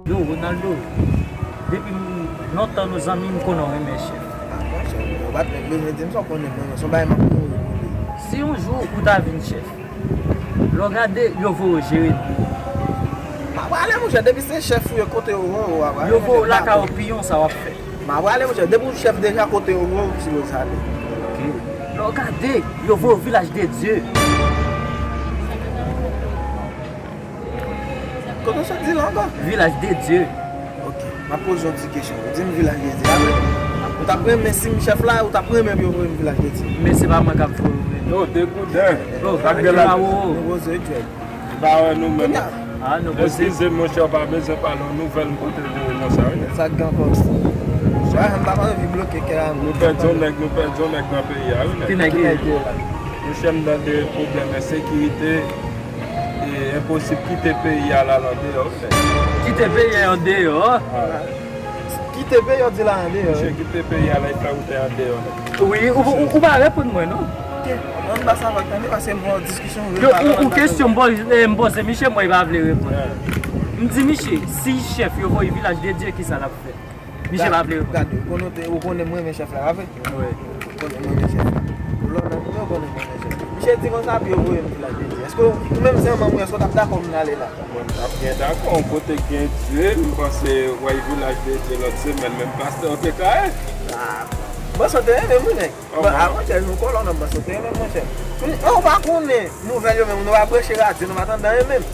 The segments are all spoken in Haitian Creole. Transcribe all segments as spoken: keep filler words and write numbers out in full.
Yo, Ronaldo, depi m lontan nou zanmi, m konnen w renmen chèf. Ah, monchè, ou pa t menm bezwen di m sa, w konnen mwen, se yon bagay m ap mouri pou li. Si yon jou ou ta vin chèf, lè w gade, yo voye w jere dlo. M ap prale, monchè, depi se chèf ou ye, kote yo voye w, w ap prale, monchè. Yo voye w lakay w, piyon, sa w ap fè? M ap prale, monchè, depi w chèf deja, kote yo voye w, w sipoze ale. Ok. Lè w gade, yo voye w Vilaj de Dye. Kote w sot di la ankò? Vilaj de Dye. Ok, m ap poze w yon ti kesyon. Ou di m Vilaj de Dye, a vre? Ou t ap renmen si m chèf la, ou t ap renmen pou yo voye m Vilaj de Dye? Men se pa mwen k ap voye w, men. Yo, degouden. Yo, sak gen la? Nou poze, Djèl. M pa wè nou menm. Ah, nou poze. Eskize m, monchè, w pa bezwen pale yon nouvèl m pote pou ou konsa, wi. Sa k gen ankò? Sa, m pa anvi bloke kè a. Nou pèdi yon nèg, nou pèdi yon nèg nan peyi a, wi, nèg. Ki nèg? Ki nèg yo la? Monchè, m tande pwoblèm ensekirite. E enposib kite peyi a al andeyò, wi, nèg. Kite peyi a andeyò? Ah. Kite peyi a, w di la andeyò. Misye kite peyi a, al fè wout andeyò, nèg. Wi, ou, ou, ou pa reponn mwen, non? Ok, ann ba sa vag, tande, paske m pran diskisyon, ou vle pale, ou kesyon m poze, eh, m poze misye, mwen, li pa vle reponn. Yeah. M di misye, si chèf yo voye Vilaj de Dye, kisa l ap fè? Misye pa vle reponn. Gade, ou konnen, ou konnen mwen renmen chèf la, pa vre? Wi. Ou konnen mwen renmen chèf la. Lò nan nou, ou konnen mwen renmen chèf la. Misye di konsa, pou yo voye m Vilaj de Dye. Èske ou menm se yon manm, èske w t ap dakò pou m ale la? Mwen t ap byen dakò, yon kote k gen Dye, m panse w al Vilaj de Dye lòt semèn, menm pastè w te ka ye. Ah, bon, sa te renmen m, wi, nèg. Bon, avantyè, nou kòlòn, m panse w te renmen m, monchè. Ou pa konnen nouvèl yo menm, nou pa branche radyo, nou pa tande anyen menm.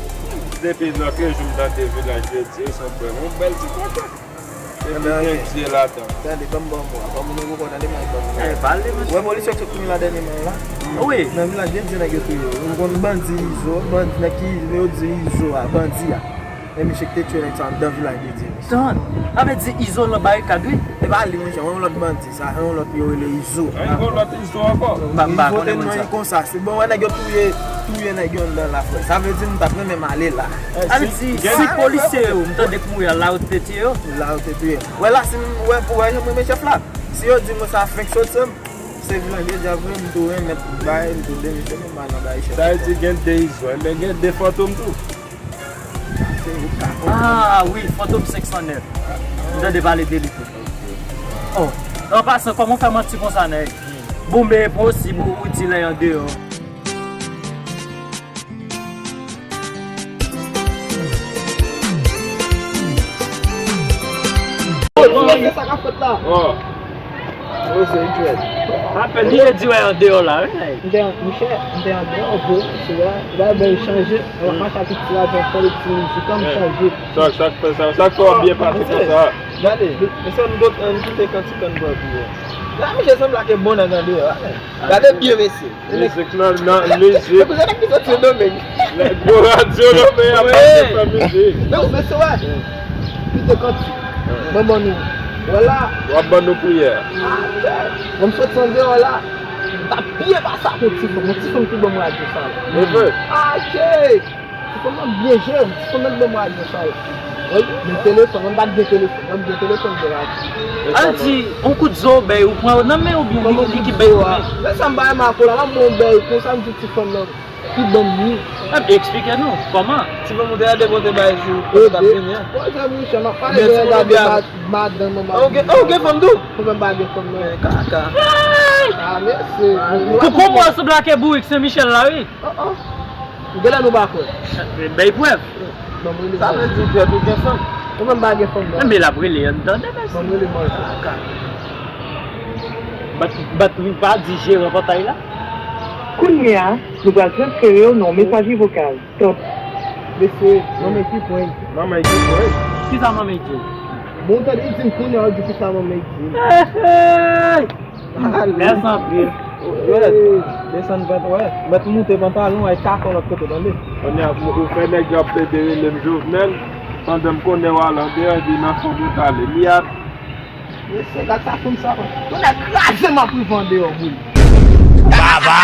Depi lòt jou m tande Vilaj de Dye, se yon bèl, yon bèl ti kote. Epi gen Dye ladan. Tande, ban m bon mo a. Ban m nouvo kò, tande, ban m bon mo a. Eh, pale, mesye. Wè polis yo k sot tounen la dènyèman la. Wi. Nan Vilaj de Dye nèg yo touye yo. Ou konn bandi Izo, bandi nèg ki yo di Izo a, bandi a. E misye ki te tiye nèg sa anndan Vilaj de Dye, mesye. Tan, sa vle di Izo nan barikad, wi. E pa li, monchè, yon lòt bandi, sa, yon lòt yo rele Izo. Yon lòt Izo ankò. M pa, m pa konnen moun sa. Konsa, se bon, wè nèg yo touye, touye nèg yo anndan la, frè. Sa vle di m t ap renmen m ale la. Sa vle di, si polisye yo, m tande k mouri a, la yo te tiye yo? La yo te touye. Wè la, si m wè pou wè, jan mwen renmen chèf la. Si yo di mwen sa fenk sot se m, se Vilaj de Dye vre, m tou renmen bay, m tou demisyonnen, m pa nan bay chèf. Sa vle di gen de Izo, enben gen de Fantom tou. Se ou k ka konprann. Ah wi, Fantom senk san nèf. M tande pale de li tou. Oh, an pasan, kòman w fè manti konsa, nèg? Bon, men e posib ou, ou di lè y andeyò. Oh, se sa k ap fèt la. Oh. Oh, se Djèl. Apèn li te di wè andeyò la, wi. M te an, monchè, m te andeyò, vre, se vre. Bagay bèl chanje. Mwen ap mache ak ti lajan, fè de ti mizik, an m chanje. Sa, sa k fè sa, sa k fè w byen pase konsa? Gade, mesye, m gon, m kite kantik an bwè pou yo. La, misye sanble ak bon nèg andeyò a, men. Gade byen, mesye. Mizik nan, nan, mizik. Se pou sa nèg ki soti Sendomeng. Nèg gwo radyo Sendomeng ap pase fè mizik. Men ou, mesye, wè. Kite kantik. Mwen ban nou. Wè la. W ap ban nou priyè. Mwen m soti andeyò la. M t ap byen pase ak yon ti fanm. Yon ti fanm ki ban m radyo sa la. E vre? Ache! Ti fanm nan byen jere, ti fanm nan ban m radyo sa la. Wi, men telefòn, mwen m pa t gen telefòn, mwen m gen telefòn de radyo. Al di, on kout zo bèy ou pran nan men oubyen li, li ki bèy ou men. Men sa m pa renmen ak ou la, m ap pran yon bèy konsa, m di ti fanm nan ki ban m li. Ebyen, eksplike nou, kòman? Ti fanm ou te gade kote bay jou, kote t ap vini an. Bon, jan mouche, m ap pale de gade madanm mwen. Ou gen, ou gen fanm tou? Mwen menm pa gen fanm non. Kaka. Ah, mesye. Pou kòman w sanble ak bourik Sen Michèl la, wi. Oh, oh. Genlè nou pa kwè. Bay prèv. Ban m rele. Sa vle di Djèl ou gen fanm? Mwen menm pa gen fanm non. Men l ap rele, ann tande, mesye. Ban m rele manje. Bat, bat, wi, pa di jeran pòtay la. Kounye a, nou pral transfere w nan yon mesajri vokal. Tanpri. Mesye, manman ki pran. Manman ki pran. Kisa manman di w? Bon, tande, li di m kounye a, ou di kisa manman di m. Hey, hey! Mèsi anpil. Wè, desann pant, wè. Mèt moute pantalon, ay katon lòt kote, tande. Kounye a, ou fè nèg yo ap plede rele m Jovenel, pandan m konnen w al andeyò, epi nan fon ou t ale. Li ap. Mesye, gad sa fanm sa, tonnè kraze m ap rive andeyò, boul. Baba!